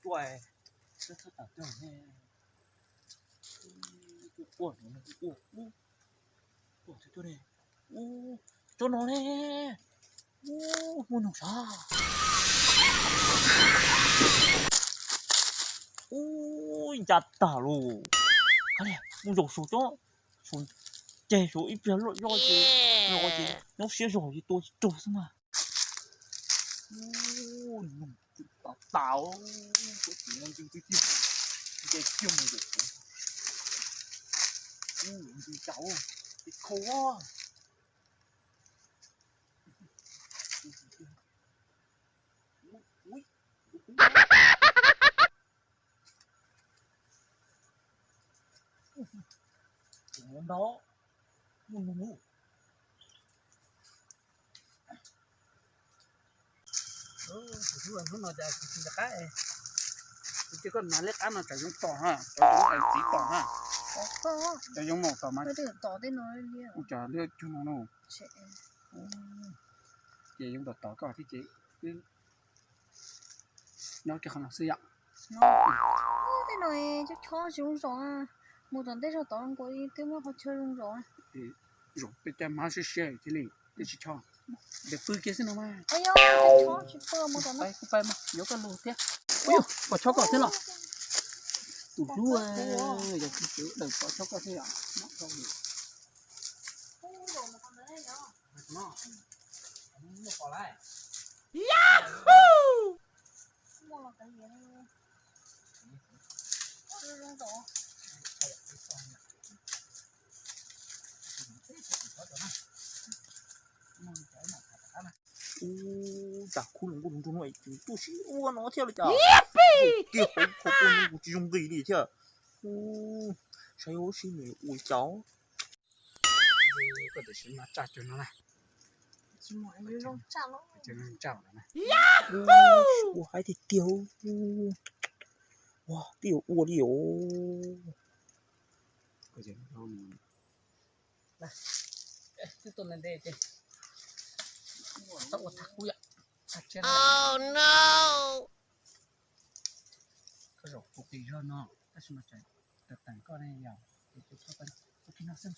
Tuaj, tuaj thaj tas tuaj ne. Tuaj, tuaj, tuaj, tuaj, tuaj ne. Ub, tsob no ne. Ub, muaj noog sav. Ub, ncaj tag lauj. Kav liam, mus zaum saum tsob, saum ceg saum ib pliag loj zog ces, no ces nyob siab zog ces tua tsis raug xwb mas. Ub, noog tas tas, tsob txiv no ntws tiag tiag, nce kiag mus zaum saud. Ub, ntws tas, ub, ib khau. Ntau, muaj noog. Hnub no cas kuv tsis nco qab, kuv cia koj hnav leb qab no tsam zoo tom ha, tsam zoo txiv tom ha, tsam zoo maum tom mas. Ua cas liab cuag no no. Ces zoo tom tom koj thiab ces wb nyob kiag qhov no xwb yom. Tej no chob chob tsis zoo zom, mus tom ntej zog tod nkaus twb muaj qhov chaw zoo zom. Zoo peb caj mab siab siab thiaj li, twb tsis chob, ntes pw kiag xwb no mas. Chob tsis pw mus tom no. Pais, kuv pais mas yuav koj lus thiab. Ua, pom chob koj thiab los? Tus hlub, yog tus daws pom chob koj thiab yom. Ub, cas khub hluas nkauj hluas nraug no es tseem tuaj sib ua no thiab li cas. Kiag hauv qhov ua no kuv tsis zoo nqis li thiab. Ub, saib ua si nws ua li cas. Koj tam sim no tsa cov no na. Ua haib tiag tiag. Ua, twb yuav ua li os. Tab ua tag kub yom. Koj zaum kuv qis zog no, tab sis mas tseem teem koj ne yom. Ua kiag no xwb.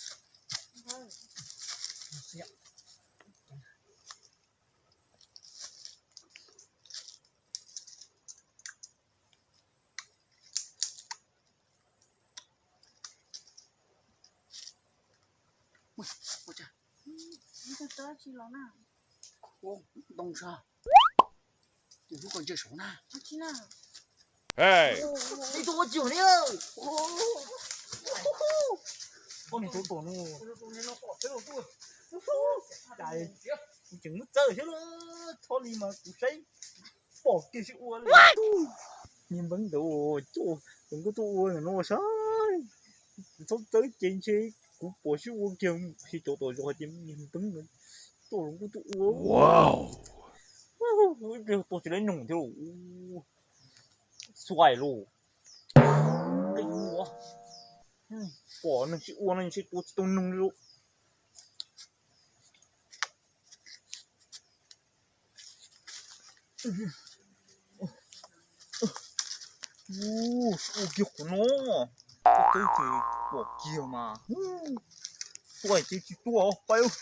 Ntoo sab, tus hlub koj ntsia saud na. Ib tug ua cium ni. Koj mus tus tom no. Cas kuv tseem muab txawj thiab, txhob li mas kuv saib pom kiag sib ua li. Niag npeeb ntawd coj hluas nkauj tuaj ua ntawm no saib, txhob txawj ces ntshe kuv pom sib ua kiag, ces cov tom zos ces niag npeeb ntawd coj hluas nkauj tuaj ua. Ib pliag tua tsis laib noog thiab. Xuaim lauj. Pom neeg sib ua no ntshe tua tsis tau noog li lauj. Ua kiag qhov no, txawj ces pom kiag mas. Xuaim ces tsis tua pais.